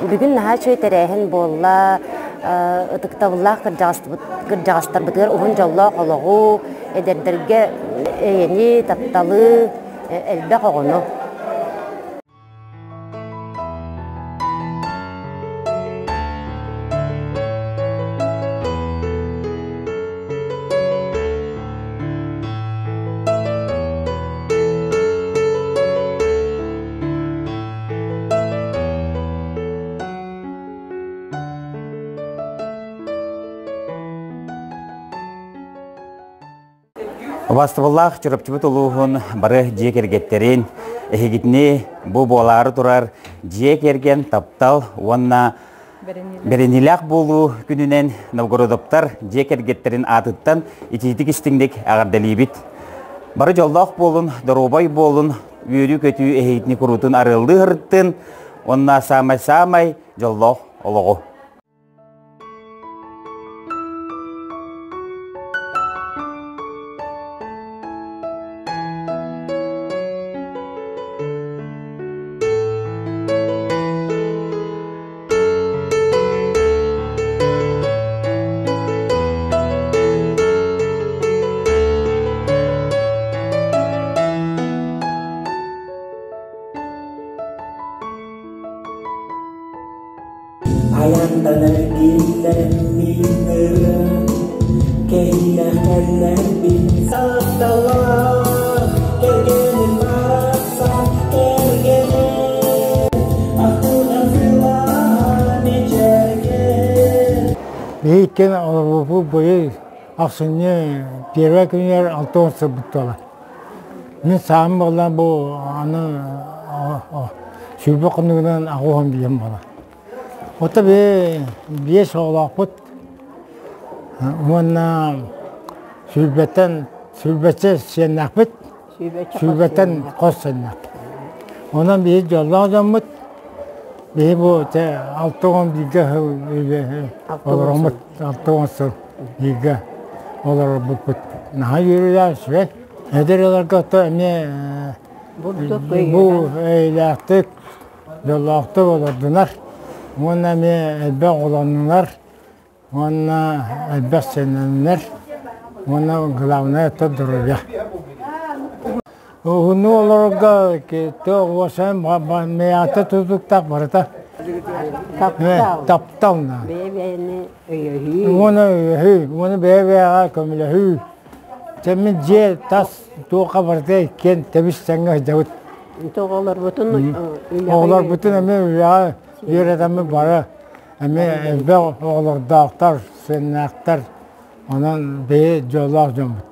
Бүгүн наһаа үчүгэй тэрээһин буолла. Ытыктабыллаах кырдьаҕастарбытыгар уһун дьоллоох олоҕу, эдэрдэргэ эйэни, тапталы, элбэх оҕону. Убастыбыллаах Чурапчыбыт улууһун бары дьиэ кэргэттэрин, эһигитини бу буолаары турар дьиэ кэргэн таптал уонна бэриниилээх буолуу күнүнэн Новгородоптар дьиэ кэргэттэрин аатыттан итиитик истиҥник эҕэрдэлиибит. Бары дьоллоох буолун, доруобай буолун, үөрүү-көтүү эһигитини куруутун арыаллыы сырыттын уонна саамай-саамай дьоллоох олоҕу. Айантан эргиллэн мииннэрэн, кэһиилэхтэллэрбин сапталлар, кэргэним барахсан кэргэним, ахтылҕан сылаан мичээргэн. Биһи иккиэн олорбуппут быйыл ахсынньы первай күнүгэр 60 сыл буттала. Мин саам буолла бу аны сүүрбэ хонугунан аҕуһан биэм буолар. Ото би биэс оҕолоохпут уонна сүүрбэттэн сүүрбэччэ сиэннээхпит, сүүрбэттэн хос сиэннээхпит. Онон биһи дьоллоох дьоммут, биһи бу 60 бииргэ олороммут, 60 сыл бииргэ олорорбуппут наһаа үөрүүлээх үчүгэй. Эдэр ыалларга ото эмиэ бу эйэлээхтик, дьоллоохтук олордунар уонна эмиэ элбэх оҕолоннулар уонна элбэх сэнэннэр уонна главное это здоровье. Уһуннук олорорго уосайын мията тутуктаах барыта таптал Бэйэ-бэйэни өйөһүү. Уонна өйөһүү, уонна бэйэ-бэйэҕэ көмөлөһүү. Дьэ мин дьиэ тас туохха барыта иккиэн тэбис-тэҥҥэ сылдьабыт. Оҕолорбутун Оҕолорбутун эмиэ үлэҕэ үөрэтэммит бары эмиэ элбэх оҕолордоохтор, сиэннээхтэр. Онон бэйэ дьоллоох дьоммут.